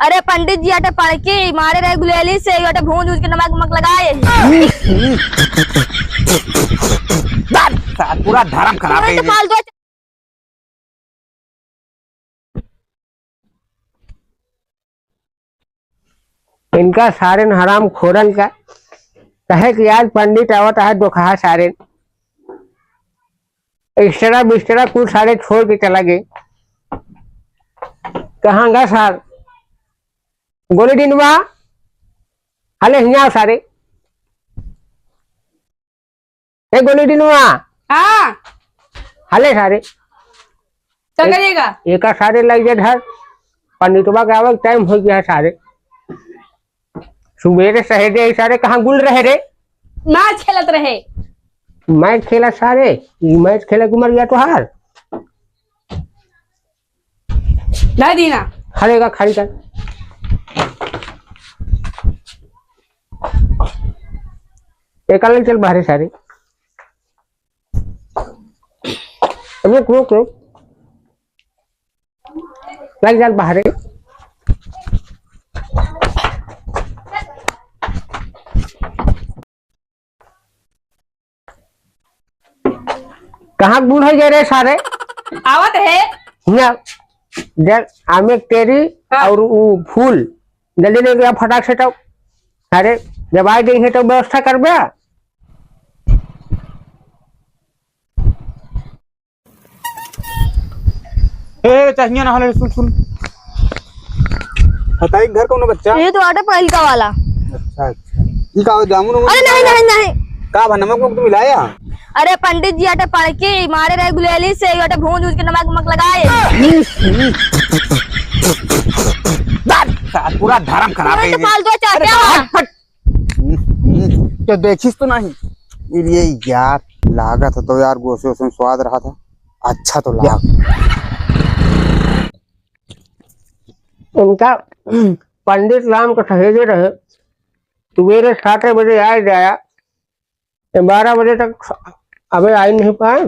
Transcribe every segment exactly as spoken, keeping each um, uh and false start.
अरे पंडित जी, अटे पढ़ के मारे रहे गुलेली से, अटे भूंज उज के नमक वमक लगाए। पूरा धर्म खराब है तो ये। फालतू इनका सारे हराम खोरन का कहे कि आज पंडित आवत है, दोखहा सारे। एक्स्ट्रा बिस्ट्रा कुल सारे छोड़ के चला गए। कहाँ गा सार? गोली डिनवा, हले हियाँ सारे। ए गोली डिनवा। हाँ। हले सारे। का करिएगा? एका सारे लग जा धर। पंडितवा के आवे टाइम हो गया सारे। सुबेरे सहेजे ही सारे, कहाँ गुल रहे रे? मैच खेलत रहे। मैच खेला सारे, ई मैच खेले के उमर गया तोहार। ना दीना। हले का खाली कर। एका ले चल बाहरे सारे। रुक, रुक, रुक। लग जा बाहरे। कहाँ गुल हो गए रे सारे? आवत है। हिया, जल, आमे के तेरी हाँ। और ऊ फूल जल्दी ले गया फटाक से। तो अरे, जब आ गई है तो व्यवस्था करबे। ए, चाहिए ना हले, सुन, सुन। बताई, घर कौनो बच्चा? ये तो आटे पहिलका वाला। अच्छा, अच्छा। ई का हो, जामुन उमुन अरे, नहीं, मिलाया? नहीं, नहीं। का भा, नमक वमक तो मिलाया? अरे, पंडित जी, आटे पढ़ के मारे रहे गुलेली से, आटे भूंज उज के नमक वमक लगाए। पूरा धर्म खराब है तो ये। फालतू चाचा। अरे, हट, हट। हम्म, हम्म, तो देखिस तो नहीं। ये यार, लागत है तो यार, गोसे ओसे में स्वाद रहा था, अच्छा तो लाग। उनका पंडित राम का सहेजे रहे, सुबेरे सात बजे आए जाया, ये बारह बजे तक अबे आई नहीं पाए।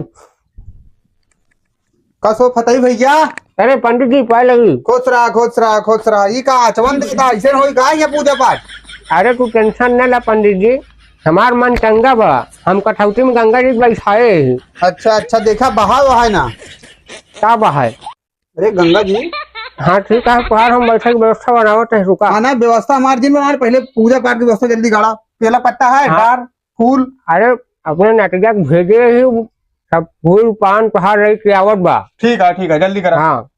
कसो फतई भैया? अरे पंडित जी, पाए लगी। खुश रहा, खुश रहा, खुश रहा। ई का आचमन देता, ऐसे होई का ये पूजा पाठ? अरे तू टेंशन न ला पंडित जी, हमार मन चंगा बा, हम कठौती में गंगा जी बैठाए ही। अच्छा, अच्छा, देखा बहाय वहाय ना। का बहाय? अरे गंगा जी। हाँ ठीक है, तोहार हम बैठे की व्यवस्था बनावत है, रुका। हाँ ना, व्यवस्था हमार जिन बनाए, पहले पूजा पाठ की व्यवस्था जल्दी गाड़ा। केला पत्ता है, हाँ। डार, फूल। अरे अपने नटिया के भेजे ही, सब फूल पान तोहार लेके आवत बा। ठीक है, ठीक है, जल्दी करा। हाँ।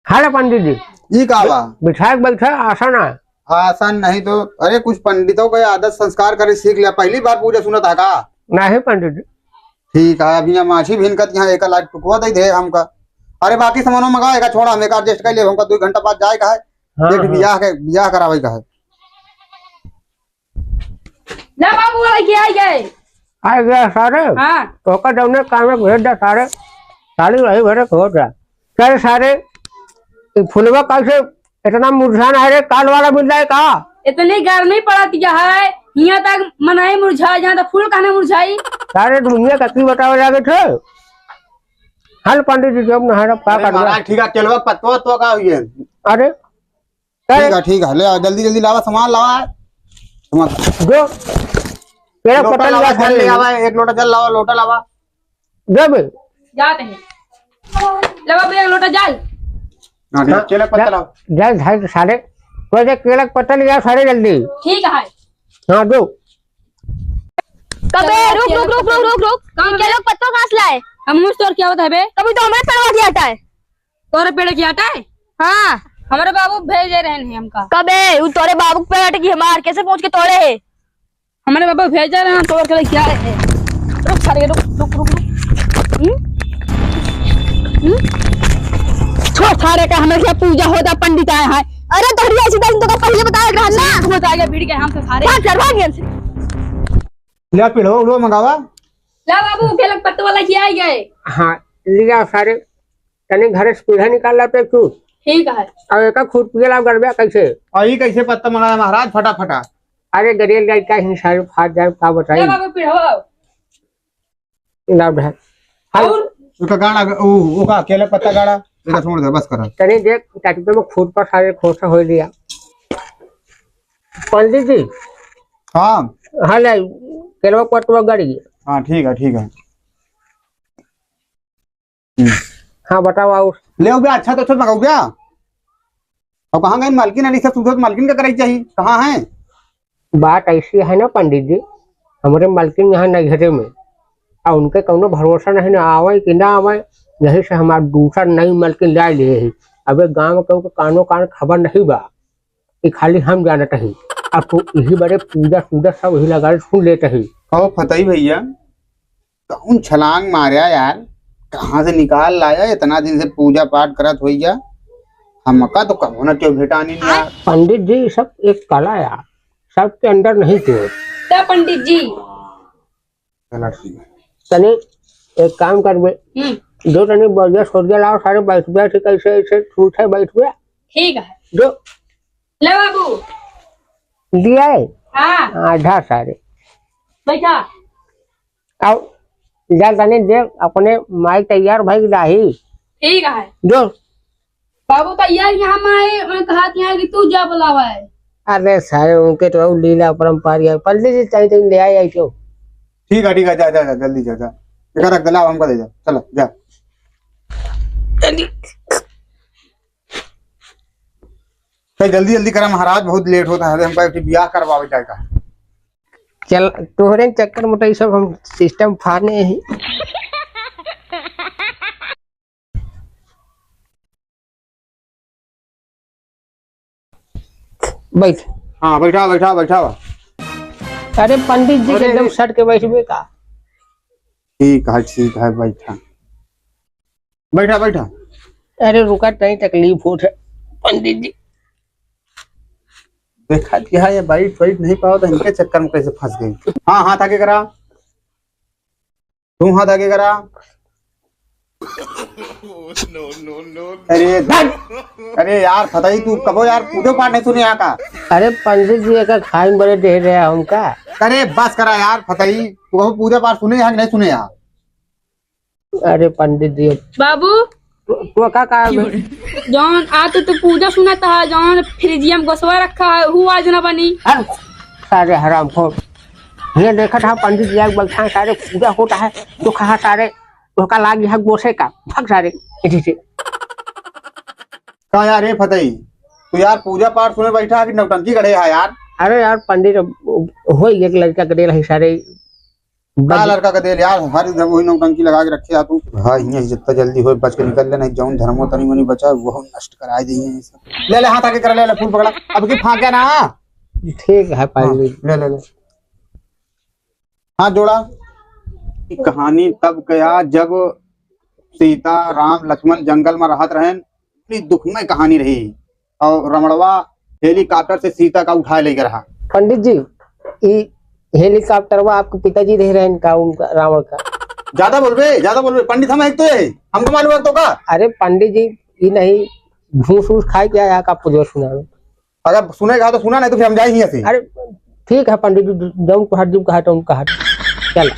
हेलो पंडित जी। ई का बा? बिठाए के बैठा, आसन है। आसन नहीं तो, अरे कुछ पंडितों का आदत संस्कार करे सीख लिया, पहली बार पूजा सुनत है का? नहीं पंडित जी। ठीक है, अभी हम आछी भिनकत यहाँ एक लाख टुकवा दे दे हमका। अरे बाकी सामानों मंगाओ, एक छोड़ा, हम एक adjust कर ले, हमका दो घंटा बाद जाए का है। हाँ, एक हाँ। बियाह के, बियाह करावे का है। ले बाबू, वाला के आ गए। आ गया सारे। हाँ। तो का जौने काम में भेज दे सारे। साली वही भरे हो जा। कह सारे, ये फुलवा कैसे इतना मुरझाना है रे, काल वाला मिल जाए का? इतनी गर्मी पड़त है, हियां तक मनई मुरझा, जहाँ तक फूल कहने मुरझाई। सारे दुनिया का की बतावे लागे थे? हल पंडित जी, जब नहर अब का अरे करबा? महाराज, ठीक है, केलवा पत्तो तो का हुई है? अरे, ठीक है, ठीक है, ले आ, जल्दी, जल्दी लावा, सामान लावा। सामान। जो, केला लोटा पत्ता लावा, लिया जल ले ले। आवा, एक लोटा जल लावा, लोटा लावा। दे बे। जाते हैं। ले बाबू, एक लोटा जल। हाँ, ठीक, हाँ, केला पत्ता जा, लाओ। जा, जा, सारे, कोई दे केला पत्ता ले आओ सारे जल्दी। ठीक है। हाँ, दो। कबे, रुक, रुक, रुक, रुक, रुक, रुक। कहाँ ये बे? केला पत्ता कहाँ से लाए? हम मुझ तोड़ के आवत है बे। कभी तो हमारे पेड़वा की हटा है। तोरे पेड़ की हटा है? हाँ। हमारे बाबू भेजे रहे हैं हमका। कबे, वो तोरे बाबू के पेड़ की हमार कैसे पहुँच के तोड़े है? हमारे बाबा भेजा रहे हैं, तोड़ के लेके आए हैं। रुक सारे, रुक, रुक, रुक, रुक। हम्म? हम्म? छोड़ सारे का, हमें क्या पूजा होता, पंडित आया है। अरे तोहरी ऐसी बात तो पहले बताया रहा ना। तू बताएगा भीड़ के हम तो सारे। भाग यार, भाग यहाँ से। ले पिढ़ो उड़ो मंगावा। ला बाबू, केलक पत्तो वाला किया ही गए। हाँ, लिया सारे। तनी घरे से पीढ़ा निकाल ला पे तू। ठीक है। और एक खुरपिया ला गड़बा कैसे? और ई कैसे पत्ता मंगाया महाराज, फटाफटा। अरे, गरियल गाय का हिंसा फाट जाए, का बताई? ले बाबू, पिढ़वाओ। लाओ ढाल। और? ओका गाड़ा, ओ, ओका केला पत्ता गाड़ा। बेटा छोड़ दे, बस करा। तनी देख, चाची तो मैं खुद पर सारे खोसा हो लिया। पंडित जी। हाँ। हाँ, ले, केलवा पटवा गाड़ी। हाँ, ठीक है, ठीक है। हम्म। हाँ, बताओ, आओ। ले हो गया, अच्छा तो अच्छा लगाओ गया। अब कहाँ गए मालकिन? अली से पूछो तो मालकिन का कराई चाहिए, कहाँ है? बात ऐसी है ना पंडित जी, हमरे मालकिन यहाँ नैहरे में, आ उनके कौनो भरोसा नहीं ना, आवे कि ना आवे, यही से हमार दूसर नई मालकिन ला लिए ही। अबे गाँव के ओके कानो कान खबर नहीं बा, कि खाली हम जानत ही। अब तो इही बड़े पूजा सूजा सब वही लगा सुन लेत ही। कहो फतई भैया, कौन छलांग मारया यार, कहाँ से निकाल लाया? इतना दिन से पूजा पाठ करत होइया, हमका तो कबो न क्यों भेटानी नहीं यार। पंडित जी, सब एक कला यार, सबके अंदर नहीं थे। क्या पंडित जी? चला ठीक है। तनी एक काम करबे, हम्म। जो तनी बढ़िया सोरिया लाओ, सारे बैठ गया, ठीक ऐसे ऐसे छूट है बैठ गया। ठीक है। जो ले बाबू। दिया है? हाँ। आधा सारे। बैठा। आओ, जा तनी दे, अपने माई तैयार भई जाही। ठीक है। जो। बाबू तैयार यहाँ माई, मैं कहत यहाँ कि तू जा बुलावा है। अरे सारे उनके तो और लीला अपरंपार है। पंडित जी चाहिए तो ले आए, आए क्यों? ठीक है, ठीक है, जा, जा, जा, जल्दी जा, जा। एक रख दे, लाओ, हमका दे जा। चलो, जा। जल्दी। तो जल्दी जल्दी करा महाराज, बहुत लेट होता है, हमका एक ठे बियाह करवावे जाए का। चल, तोहरे चक्कर में तो ये सब हम सिस्टम फाड़ने ही। बैठ। हाँ, बैठा, बैठा, बैठा। अरे पंडित जी के अरे। एकदम सट के बैठबे का? ठीक है, ठीक है, बैठा। बैठा, बैठा। अरे रुका, तनी तकलीफ होत है, पंडित जी। देखा कि हाँ, ये बैठ, बैठ नहीं पाओ तो इनके चक्कर में कैसे फंस गई। हाँ, हाथ आगे करा। तू हाथ आगे करा। अरे धत! अरे यार, फतई, तू कबो यार पूजो पाठ नहीं सुने यहाँ का? अरे पंडित जी, एक खाई बड़े दे रहे हैं हमका। अरे बस करा यार, फतई, तू कबो पूजा पाठ सुने यहाँ कि नहीं सुने यहाँ? अरे पंडित जी। बाबू। तो, तो का, का है बे? जौन आ तो तू पूजा सुनत है, जौन फ्रिजिया में गोसवा रखा है, वो आज ना बनी। हट, सारे हरामखोर। ये देखत है पंडित जी आके बैठा है, सारे पूजा होता है, तो कहा सारे, तो का लाग यहाँ गोसे का, भाग सारे, इसी से। का यार, ए फतई, तू यार पूजा पाठ सुने बैठा है कि नौटंकी गढ़े है यार? अरे यार पंडित, हो एक लड़का के रही सारे, का बस। लड़का का देल यार, हर जगह वही नौटंकी लगा के रखे आ तू। हाँ, हियाँ से जितना जल्दी होए बच के निकल ले, नहीं जौन धर्मो तनी मनी बचा, वो नष्ट कराए दिए हैं सब। ले ले, हाथ आगे कर, ले ले, फूल पकड़ा। अब की फांके ना। ठीक है, हाँ, पाजी। ले ले ले। हाथ जोड़ा। ई कहानी तब गया जब सीता, राम, लक्ष्मण जंगल में रहत रहेन। बड़ी दुखमय कहानी रही। और रावणवा हेलीकॉप्टर से सीता का उठाए लेके रहा। पंडित जी, ई हेलीकॉप्टरवा आपके पिताजी रहे रहन का, उनका, रावण का? ज्यादा बोलबे, ज्यादा बोलबे। पंडित हम एक तो है, हमको मालूम है तो का? अरे पंडित जी, ई नहीं, घूस वूस खाए क्या यहाँ का पूजा सुनावे? अगर सुनेगा तो सुना, नहीं तो फिर हम जाए हियाँ से। अरे ठीक है पंडित जी, जौन कहा, जब कहा, तौन कहा। चल।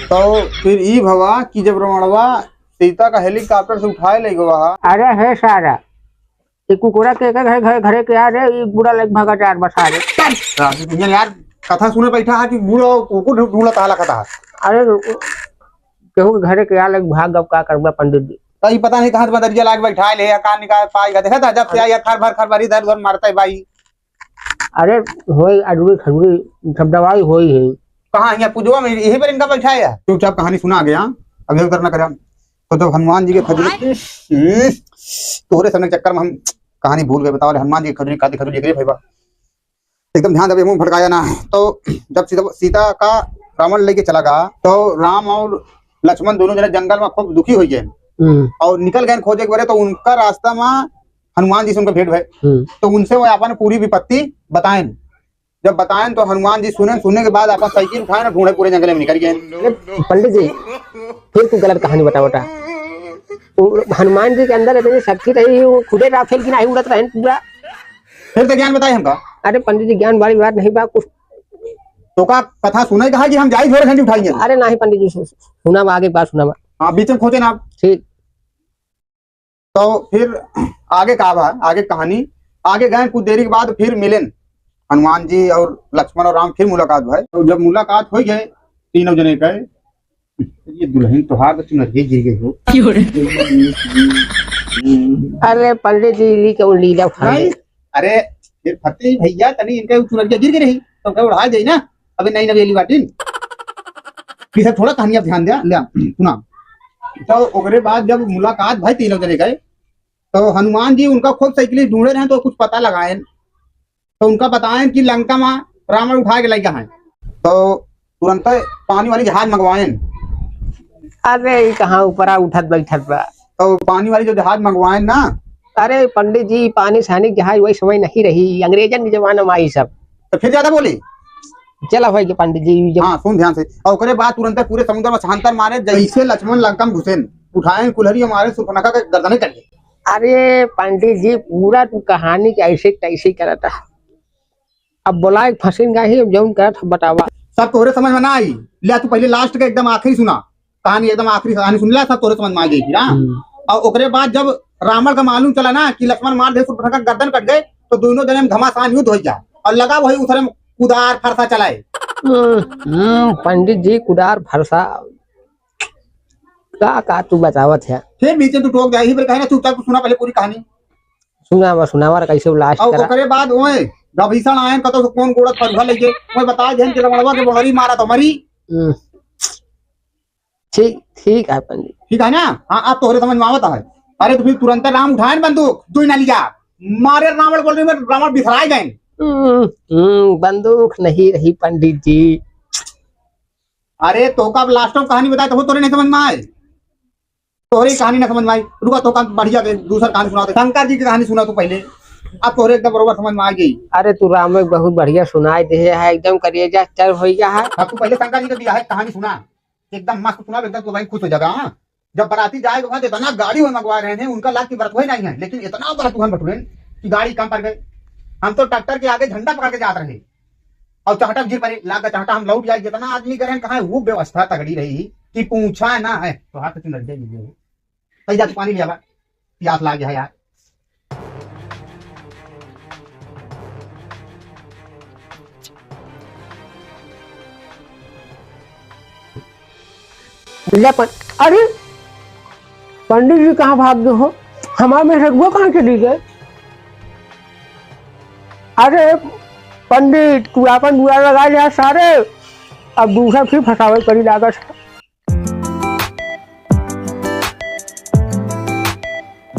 तो फिर ई भवा कि जब रावणवा सीता का हेलीकॉप्टर से उठाए ले गवा। अरे हे सारा, ई कुकुरा के, के घरे, घरे, घरे के आ रे, ई बुरा लग भागा चार बस आ रे। चल। राजू भैया यार, कथा सुने बैठा है कि बूढ़ा कुकुर ढूंढ, ढूंढत हाला कथा। अरे, केहू के घरे के आ लग भाग, अब का करबा पंडित जी? तो ई पता नहीं कहाँ से बदरिया लाग बैठा है, ले या कान निकाल पाएगा। देखा था जब से आई है, खर भर, खर भर, इधर उधर मारता है भाई। अरे, होई अजूरी खजूरी, सब दवाई होई है। कहाँ यहाँ पूजवा में, यहीं पर इनका बैठा है? चुपचाप कहानी सुना गया, अब इधर उधर ना करा। तो जब हनुमान जी के खजूरी, हम्म, तोहरे सब के चक्कर में हम कहानी भूल गए। बताओ रे, हनुमान जी के खजूरी, काती खजूरी, एकरे भई बा। एकदम ध्यान देवे, मुंह भटकाया ना। तो जब सीता, सीता का रावण लेके चला गया, तो राम और लक्ष्मण दोनों जने जंगल में खूब दुखी हो गए। हम्म। और निकल गए खोजे के बारे, तो उनका रास्ता में हनुमान जी से उनका भेंट भय। हम्म। तो उनसे वो अपन पूरी विपत्ति बताएन। जब बताएन तो हनुमान जी सुने, सुनने के बाद अपन साइकिल उठाए ना, ढूंढे पूरे जंगल में निकल गए। अरे पंडित जी, फिर तू गलत कहानी बता, बता। वो हनुमान जी के अंदर इतनी शक्ति रही, वो खुदे राफेल की नहीं उड़त रहेन पूरा। फिर तो ज्ञान बताए हमका। अरे पंडित जी, ज्ञान वाली बात नहीं बा, कुछ तो का कथा सुने कहा कि हम जाई झोरे घंटी उठाएंगे। अरे नहीं पंडित जी, सु-, सुना बा, आगे बात सुना बा। हाँ, बीच में खोजे ना आप। ठीक। तो फिर आगे का बा, आगे कहानी, आगे गए कुछ देरी के बाद फिर मिलेन हनुमान जी और लक्ष्मण और राम, फिर मुलाकात भय। तो जब मुलाकात होइ गए तीनों जने के, ये दुल्हन तोहार तो चुनरिया गिर गई हो। क्यों रे? अरे पंडित जी, ली के वो लीला उठा नहीं, ले। अरे फिर फतेह भैया तनी इनके चुनरिया गिर गई रही तो उनका उड़ा दे ना। अबे नई नवेली बाटिन। पीछे थोड़ा कहानी अब ध्यान दे, ले सुना। तो ओकरे बाद जब मुलाकात भय तीनों जने के, तो हनुमान जी उनका खूब साइकिल ढूंढे रहे तो कुछ पता लगाएन। तो उनका बताएन कि लंका मा रावण उठा के लइगा है। तो तुरंत पानी वाली जहाज मंगवाएन। अरे, ई कहाँ ऊपरा उठत बैठत बा? तो पानी वाली जो जहाज मंगवाएन ना। अरे पंडित जी, पानी सानी जहाज वही समय नहीं रही, अंग्रेजन के जमाना मा आई सब। तो फिर ज्यादा बोले? चला भाई के पंडित जी, जब हाँ, सुन ध्यान से। और ओकरे बाद तुरंत पूरे समुद्र मा छांतर मारे, जैसे लक्ष्मण लंका मा घुसेन, उठाएन कुल्हरी मारे, सुर्पनखा के गर्दने कर ले। अरे पंडित जी, पूरा तू कहानी के ऐसे तैसे करत है। अब बोला एक फंसिन गाही, अब जौन करत है बतावा। सब तोहरे समझ मा ना आई। ले तू पहले last के एकदम आखिरी सुना, कहानी एकदम आखिरी कहानी सुन ले, सब तोहरे समझ मा आ जाई फिर, हाँ? हम्म। और ओकरे बाद जब रावण का मालूम चला ना कि लक्ष्मण मार दे, सुर्पनखा का गर्दन कट गए, तो दोनों जने में घमासान युद्ध हो जा और लगा वही उथरे में कुदार फरसा चलाए। हम्म, हम्म, पंडित जी कुदार फरसा का, का तू बतावत है? फिर बीच में तू टोक दे, यही पर कहे ना, चुपचाप तू सुना पहले पूरी कहानी। सुनावा, सुनावा रे, कैसे वो last और करा? ओकरे बाद ओए, विभीषण आयन, कतो से कौन गोड़त पर उठा लेके, ओए बता देन कि रावणवा के बहरी मारा तो मरी। हम्म। ठीक, ठीक है पंडित। ठीक है ना? हाँ, अब तोहरे समझ में आवत है। अरे तो फिर तुरंत राम उठाएन बंदूक, दुई ना लिया, मारे रावण, बोल रही मैं, रावण बिसराए गए। हम्म, हम्म, बंदूक नहीं रही पंडित जी। अरे तोका अब last of कहानी बताए तो तोरे नहीं समझ में आए, तोरे ही कहानी ना समझ में आई। रुका, तोका बढ़िया दे, दूसर कहानी सुना दे, शंकर जी की कहानी सुना तू पहले, अब तोरे एकदम बरोबर समझ में आ गई। अरे तू राम एक बहुत बढ़िया सुनाई दे है, एकदम करेजा चर हो गया है। अब तू पहले शंकर जी के बियाह की कहानी सुना, एकदम मस्त सुना, एकदम तो भाई खुश हो जाएगा। हाँ, जब बराती जाए वहाँ तो इतना गाड़ी वो मंगवा रहे हैं, उनका लाग की बरत वही नहीं है, लेकिन इतना बड़ा तुहन बटुरन कि गाड़ी कम पड़ गए। हम तो ट्रैक्टर के आगे झंडा पकड़ के जात रहे और चहटा गिर पड़े, लाग चहटा हम लौट जाए। जितना आदमी करे कहाँ है, वो व्यवस्था तगड़ी रही कि पूछा ना है। तो हाथ चुनर दे दीजिए, कहीं जाके पानी ले आवा, प्यास लाग गया है यार। ले पन-, अरे, पंडित जी कहाँ भाग गए हो? हमार मेहररुआ कहाँ चली गए? अरे, पंडित, तू आपन बुरा लगा लिया सारे, अब दूसर फिर फंसावे पड़ी लागत है।